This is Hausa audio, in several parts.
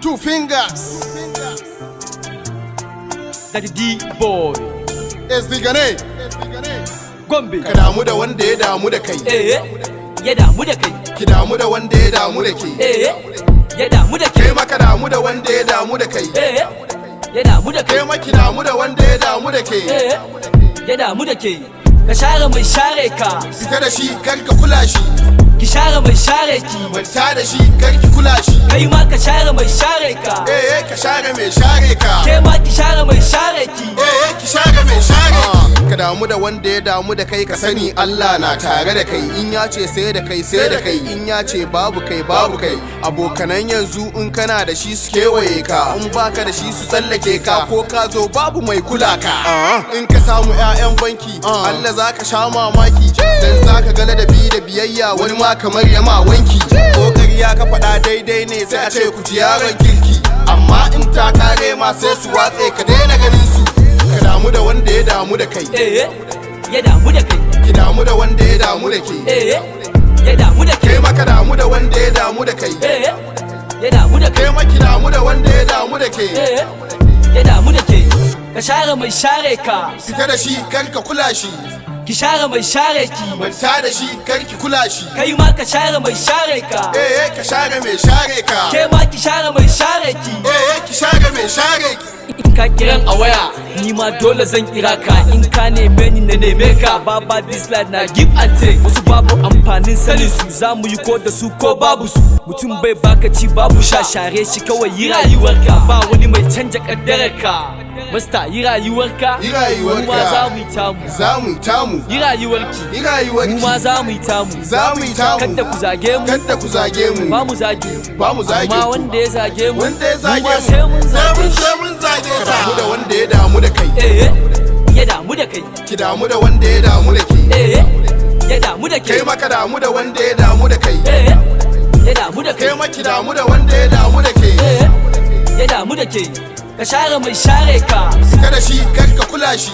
Two fingers. Daddy D boy. SD Gane. Gombe. Ka damu da wanda ya damu da kai. Eh, ya damu da kai. Ki damu da wanda ya damu da ke. Eh, ya damu da Kai kai. ma ka damu da wanda ya damu da kai. Eh, ya damu da kai. Kai ma ki damu da wanda ya damu da ke. Eh, ya damu da ke. Ka share mai share ka. Fita da shi, kar ka kula shi. Ki share mai share ki. Manta da shi, kar ki kula shi. Kai ma ka share mai share ka. Eh, ka share mai share ka. Ke ma ki share mai share ki. Eh, ki share mai share ki. Ka damu da wanda ya damu da kai, ka sani Allah na tare da kai. In ya ce sai da kai, sai da kai. In ya ce babu kai, babu kai. Abokanan yanzu, in kana da shi su kewaye ka, in baka da shi su tsallake ka, ko ka zo babu mai kula ka. In ka samu 'ya'yan banki, Allah, za ka sha mamaki, dan za ka ga ladabi da biyayya, wani ma kamar ya ma wanki. Ko ƙarya ka faɗa, daidai ne, sai a ce ku ji yaron kirki. Amma in ta kare ma, sai su watse, ka daina ganin su. Ka damu da wanda ya damu da kai. Eh, ya damu da kai. Ki damu da wanda ya damu da ke. Eh, ya damu da kai. Kai ma ka damu da wanda ya damu da kai. Eh, ya damu da kai. Kai ma ki damu da wanda ya damu da ke. Eh, ya damu da ke. Ka share mai share ka. Fita da shi, kar ka kula shi. Ki share mai share ki. Manta da shi, kar ki kula shi. Kai ma ka share mai share ka. Eh, ka share mai share ka. Ke ma ki share mai share ki. Eh, ki share mai share ki. In ka kiran a waya, ni ma dole zan kira ka. In ka neme ni, na neme ka. Baba, this life na give and take. Wasu babu amfanin sanin su, za mu yi ko da su ko babu su. Mutum bai baka ci babu sha, share shi kawai, yi rayuwarka. Ba wani mai canja kaddararka. Masta, yi rayuwarka. Yi rayuwarka. Mu ma za mu yi tamu. Za mu yi tamu. Yi rayuwarki. Yi rayuwarki. Mu ma za mu yi tamu. Za mu yi tamu. Kada ku zage mu. Kada ku zage mu. Ba mu zage. Ba mu zage Amma ku. wanda ya zage mu, Wanda ya zage mu ma mu, sai mun sai zage mun shi. sai mun zage sa. Damu da wanda ya damu da kai. Eh, ya damu da kai. Ki damu da wanda ya damu da ke. Eh, ya damu da kai. Kai ma ka damu da wanda ya damu da kai. Eh, ya damu da kai. Kai ma ki damu da wanda ya damu da ke. Eh, ya damu da ke. Ka share mai share ka. Fita da shi, kar ka kula shi.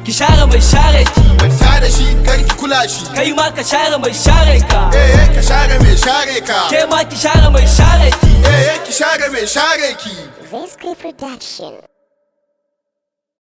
Ki share mai share ki. Manta da shi, kar ki kula shi. Kai ma ka share mai share ka. Eh, ka share mai share ka. Ke ma ki share mai share ki. Eh, ki share mai share ki. Zesco Production.